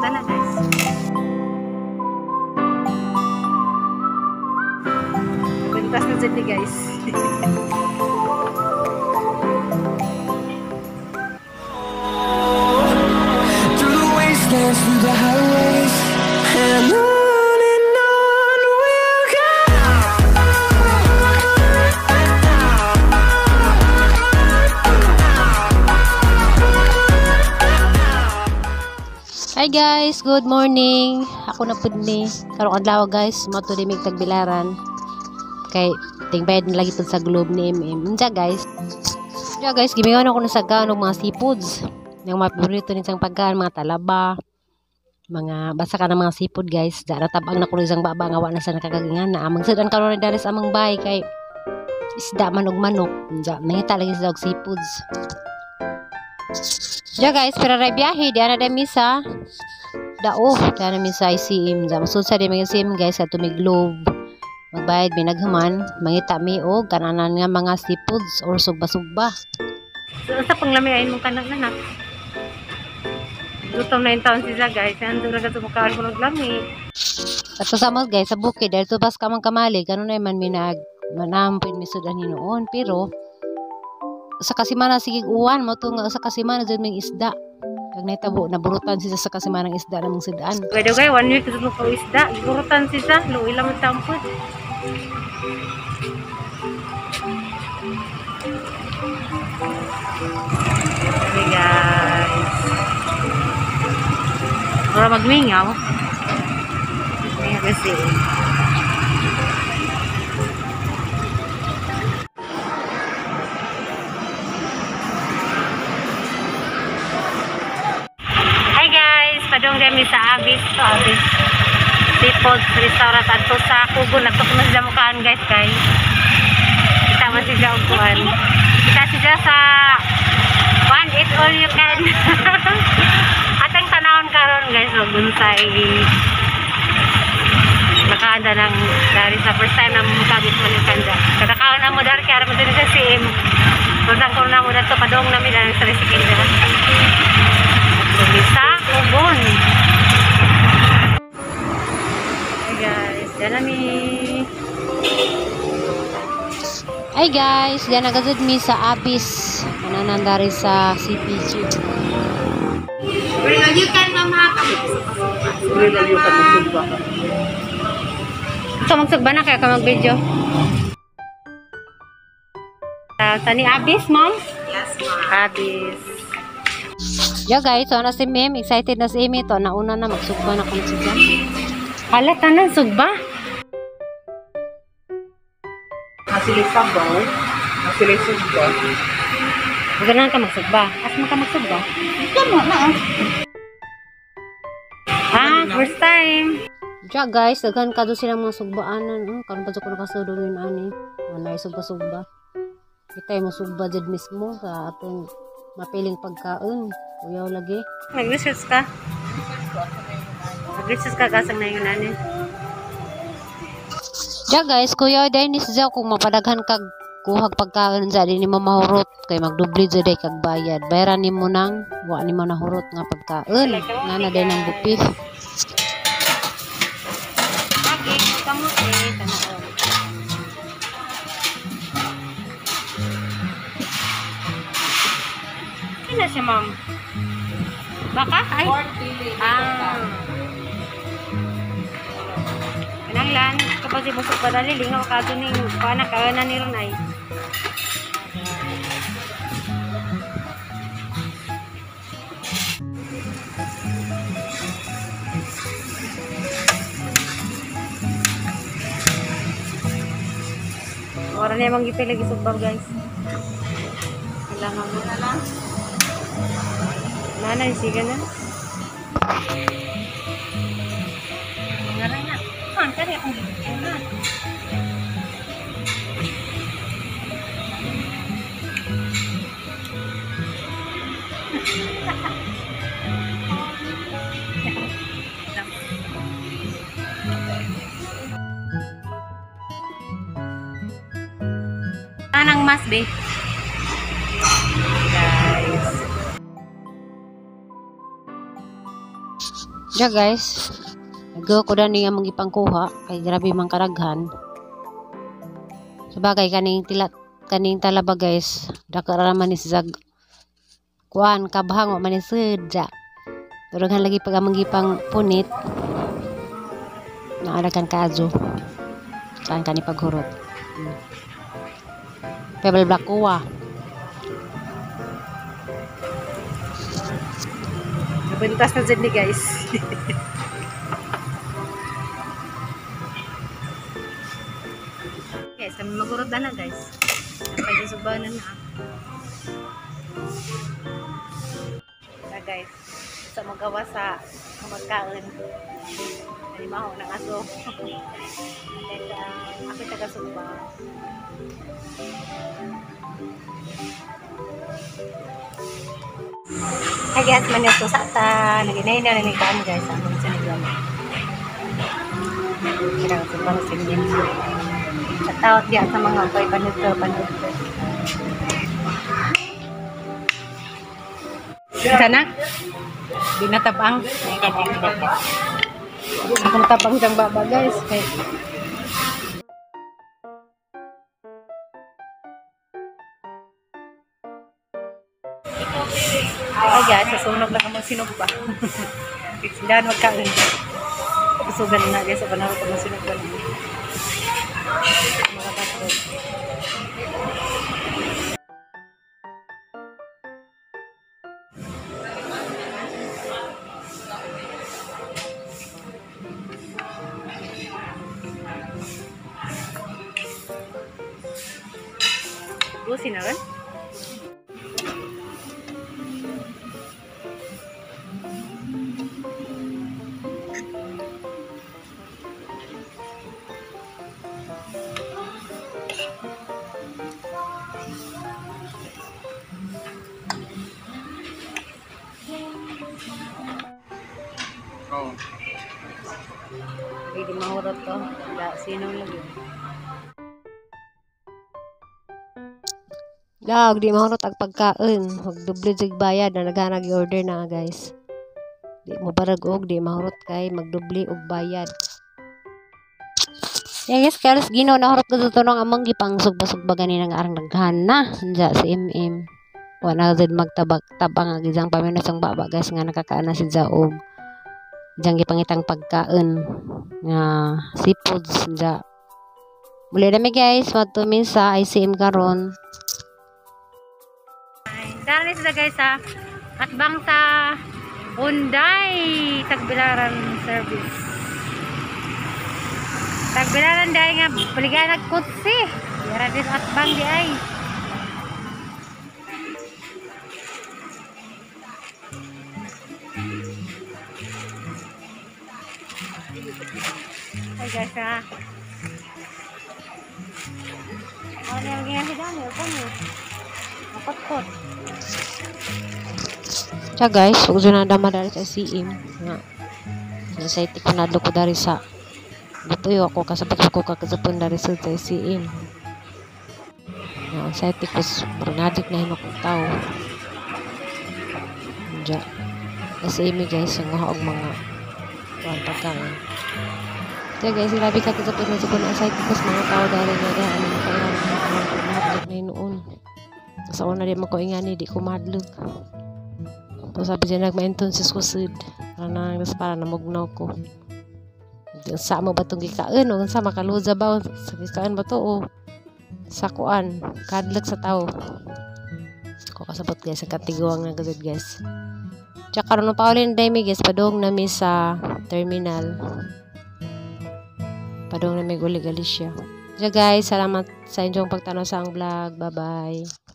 Sultan na, guys. Nagpuntas na dyan guys. Through the wastelands, through the highways, and on we'll go. Hi guys, good morning. Ako na pud ni. Karong adlaw guys, mo to mig tagbilaran. Kay tingbayad na lagi pud sa Globe ni MM. Unsa guys? Unsa guys, gimingon ako na sa gaan og mga seafoods. Yung mga paborito ni sang pagkaan, mga talaba, mga basta ka ng mga seafood guys. Da natabang na ko isang baba nga wa na sa nakakagingan na. Amang sudan karon ni dali sa amang bahay kay isda man og manok. Unsa nangita lagi sa og seafoods. Ja guys, pero ray biyahe, di ana dami sa dao, di ana mi sa ICM. Ja masud sa di mga ICM guys, sa mi Globe. Magbayad mi naghuman, mangita mi og kananan nga mga seafoods or sugba-sugba. So, sa panglami ay mong kanak nanak. Gutom na yung taon siya guys. Ando na ka sumukaan ko lami. At sa mo guys, sa bukid, dahil tubas ka man kamali, ganun na man mi nag manampin mi sudan hinuon, pero sa kasimana sige uwan mo to nga sa kasimana jud ming isda. Kag nahitabo naburutan siya sa kasimana ng isda namang sudan. Dugay-dugay, 1 week sa ko isda. Gurutan siya, luwi lang ang tampot. Okay guys. Mura magmingaw. Mingaw kasi. Hi guys, padung kami sa Abis to Abis Seafood Restaurant adto sa Kugon. Adto ko na sila mukhaan guys kay kita man sila og kuan. Kita sila sa one eat all you can. Atang tanawon karon guys og unsay nakaanda ng dari sa first time na mukagit man yung kanda. Kadakaon na mo dari kaya mo din sa CM. Kung ko na mo dato padung nami dali sa resikin dira. Sa Kugon. Hi guys, dyan na mi. Hi guys, diyan na gazud mi sa Abis. Mananan dari sa CPG. You can mama. Ito magsugba na kaya ka mag-video. Tani Abis, ma'am? Yes, ma'am. Abis. Yo guys, so na si Mem, excited na si Amy to, nauna na magsugba na kung siya. Hala, tanan sugba. Nasili sabaw, nasili sugba. Ganun ka magsugba. As mo ka magsugba? Tama na. Ah, first time. Ja guys, daghan ka do silang mga sugbaanan. Oh, karon pa jud ko nakasudong yun ani. Anay sugba-sugba. Kita mo sugba jud mismo sa atong mapiling pagkaon. Uyaw lagi. Nag-research ka? Nag-research ka kasang na yun ani. Ja guys, kuya dai ni siya kung mapadaghan kag kuhag pagkaon sa di nimo mahurot kay magdoble jud ay kag bayad. Bayaran nimo nang wa nimo nahurot nga pagkaon. Nana day nang bupi. Saging, kamote, tanaon. Ano siya, ma'am? Baka? Ay. Ah. Kananglan, kapag si busog padali, lingaw ka doon yung panak, kaya na ni ron ay. Wala na yung gipil lagi sugba guys. Kailangan mo na lang. Wala na, sige na. Wala na. Saan ka rin akong gipil na? Anang mas, be? Guys. Ja guys, nagawa ko dani nga among ipangkuha kay grabe man karaghan. Sabagay kaning tila kaning talaba guys, dako ra man ni siya kuan kabhang wa man ni sedja. Pero daghan lagi pag among gipang punit naadakan kaajo. Saan kani paghurot. Pebble black kuha. Nabuntas na dyan ni guys. Guys, kami magurot na guys. Pagisubaw na na. Na guys, sa magawa sa magkaon. Halimaho ng aso. And ako taga Sugba. Hi guys, manito sa ta. Naginay na rin kaan guys. Ang mga sinigyan. Kailangan sa mga sinigyan. Sa tawag diya sa mga koy panito, panito. Sana? Di natabang. Ako natabang siyang baba guys. Kay ay guys, sasunog lang ang sinugba. Sindahan magkain. Sugan na guys, sa panahon pag sinugba lang. Mga kapatid. Busin na rin? Oh. Hindi mahurot to. Sino lagi? Lag, di mahurot ang pagkaon. Magdoble jud bayad na naghanag i-order na guys. Di mo barag og di mahurot kay magdoble og bayad. Yeah, guys, kaya Ginoo nahurot ko sa tunong among gipang sugba-sugba gani nga arang daghan na. Anja si MM. Wa na jud magtabag tabang ang isang pamilya sang baba guys nga nakakaana si Jaog. Diyang gipangitang pagkaon nga seafoods dya. Muli na mi guys, madto mi sa ICM karon. Dali sila guys sa atbang sa Hyundai Tagbilaran Service. Tagbilaran dai nga baligan nagkutsi. Dira din atbang di ay. Ay guys ha. Ano yung ginagawa niyo? Ano? Mapot-pot. Siya guys, ug na dama dari sa ICM nga. Sa ko nadlo ko dari sa Butuyo ako kasabot ko kakasapon dari sa ICM. Nga anxiety ko murag na hinok og tao. Diya. ICM guys, ang og mga kuan pagkaon. Kaya guys, grabe ka kasapon na sa anxiety ko sa mga tao dari nga diha ano makaingan mahadlok na hinuon. Sa una di mo ko ingani di ko mahadlok. Tapos sabi siya nagma-entonces ko sud. Para na para namugnaw ko. Sa mo ba itong gikaon? O sa makaluza ba? Sa gikaon ba to? O sa kuan? Kadlok sa tao. Ko kasabot guys. Ang katiguang na gazet guys. Tsaka karon pa ulit na dami guys. Padong nami sa terminal. Padong nami uli Galicia. So guys, salamat sa inyong pagtanaw sa ang vlog. Bye-bye.